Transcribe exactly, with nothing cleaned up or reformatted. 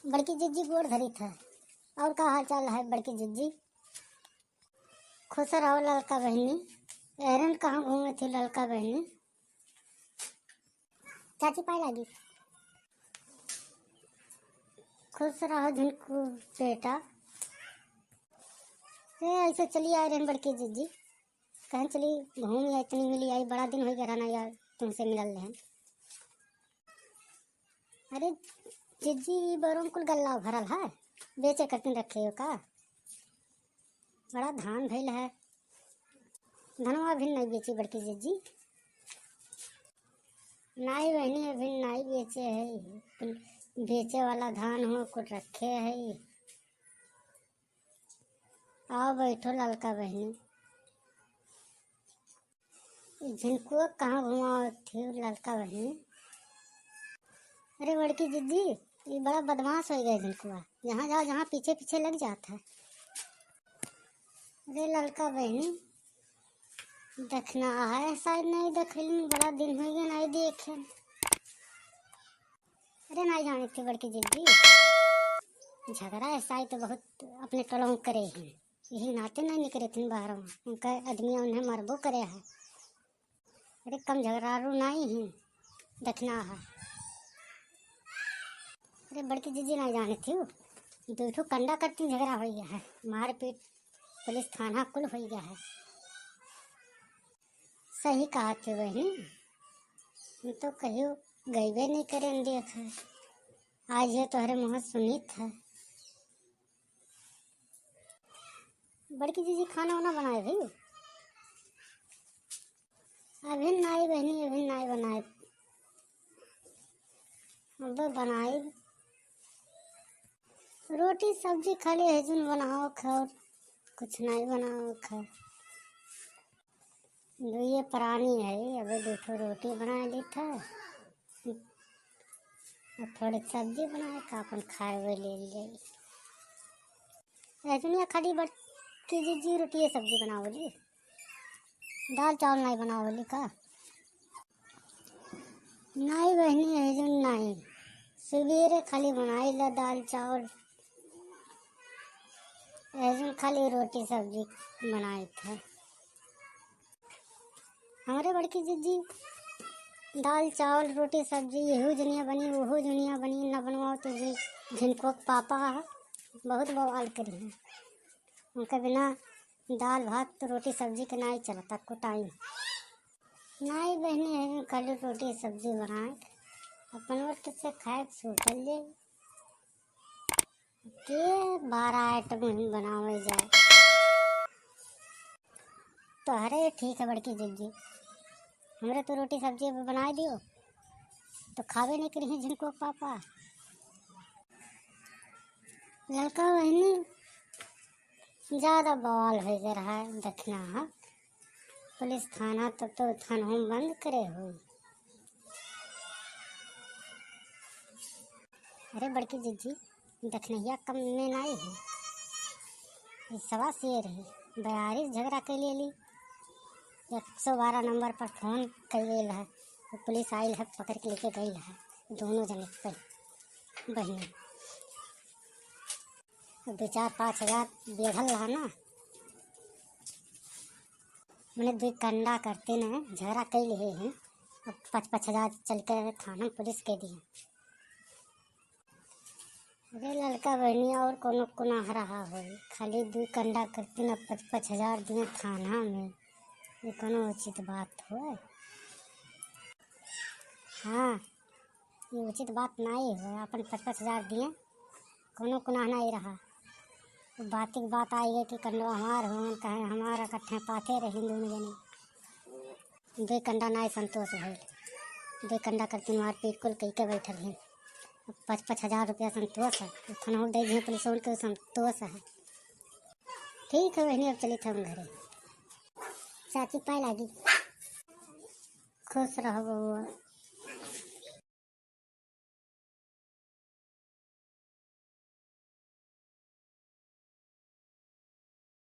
बड़की जिज्जी गोड़ धरी था। और का हाल चाल है बड़की जिज्जी? खुश रहो ललका बहिनी। एरन कहाँ घूमे थी ललका बहिनी? चाची पाए लागी। खुश रहो झिनकू बेटा। ए, ऐसे चली आए रहन बड़की जिज्जी, कहें चली घूम या, इतनी मिली आई, बड़ा दिन हो गया रहना यार तुमसे मिलल रहन। अरे जिज्जी, ई बरों कुल गल्ला भरल है, बेचे करतीन रखे हो का? बड़ा धान भइल है। धनवा अभी नहीं बेची बड़की जिज्जी। नाई बहिनी, अभी नाई बेचे है, बेचे वाला धान हो कुछ रखे है। आओ बैठो ललका बहिनी। ई झिनकुआ कहाँ घुमावत थी ललका बहिनी? अरे बड़की जिज्जी, ये बड़ा बदमाश हो गया झिनकुआ, जहाँ जाओ जहाँ पीछे पीछे लग जाता है। अरे ललका बहिनी, देखना है, शायद नहीं देखलिन, बड़ा दिन हो गया नहीं देखे। अरे नहीं जाने थी बड़की जिज्जी, झगड़ा ऐसा ही तो बहुत अपने टोलों करे हैं, यही नाते नहीं निकले थे बाहर, उनका आदमी उन्हें मरबो करे है। अरे कम झगड़ारू नहीं है, देखना है। अरे बड़की जिज्जी नहीं जाने थी, दो ठो कंडा करती झगड़ा हो गया है, मारपीट, पुलिस थाना कुल हो गया है। सही कहा थे बहनी, हम तो कहियो गईबे नहीं करें देख है, आज ये तोहरे मुँह सुनित है। बड़की जिज्जी खाना वाना बनाए भाई? अभी नाई बहनी, अभी नाई बनाए, अब बनाए। रोटी सब्जी खाली है जुन बनाओ खाओ, कुछ नहीं बनाओ खाओ। दो ये परानी है, अबे दो ठो रोटी बना ली था, और थोड़ी सब्जी बनाए का अपन खाए हुए ले लिए। ऐसे नहीं खाली बड़की जिज्जी रोटी ये सब्जी बनाओ ली, दाल चावल नहीं बनाओ ली का? नहीं बहनी, ऐसे नहीं, सवेरे खाली बनाई ला दाल चावल, ऐसे खाली रोटी सब्जी बनाई था। हमरे बड़की जिज्जी दाल चावल रोटी सब्जी यहू जुनिया बनी, वहू जुनिया बनी, न बनवाओ तो भी झिनकुआ के पापा है, बहुत बवाल करी हैं। उनके बिना दाल भात तो रोटी सब्जी के नाई चलता, कुटाई। नाई बहनी है, खाली रोटी सब्जी बनाए, अपन वक्त से खाए के सोचल जाए। के बारह आइटम ही बनावे जाए। तो अरे ठीक है बड़की जिज्जी, हमरे तो रोटी सब्जी अब बनाए दियो, तो खावे नहीं करी झिनकुआ के पापा। ललका बहनी ज्यादा बवाल हो गया रहा है, देखना है पुलिस थाना, तब तो थाना हम बंद करे हो। अरे बड़की जिज्जी, दखनहिया कम में नाई है, ई सवा शेर है। बयारी झगड़ा कर लेली, एक सौ बारह नंबर पर फोन कर लेल है, तो पुलिस आइल है, पकड़ के लेके गइल है दोनों जने के बहिनी। अब दो चार पाँच हजार बेधल रहा ना, मैंने दो कंडा करते न झगड़ा कर लिए हैं, अब पाँच पाँच हजार चल के थाना पुलिस के दिए। अरे ललका बहनी, और कोनो गुनाह रहा होई, खाली दू कंडा करती न पाँच पाँच हजार दिए थाना में, ये कोनो उचित बात होय? हाँ, ये उचित बात नाई होय, अपन पाँच पाँच हजार दिए, कोनो गुनाह नाई रहा। बाती के बात आई है कि कंडवा हमार होन, कहे हमारा कट्ठे पाथे रही दोनों जने। दो कंडा नाई संतोष भइल, दो कंडा करती मारपीट कुल कई के बैठल हैं। अब पाँच पाँच हजार रुपया संतोष है, थनहु दे दिए पुलिस के संतोष है। ठीक है बहनी, अब चली थे हम घरे। चाची पाए लागी। खुश रहो बउआ।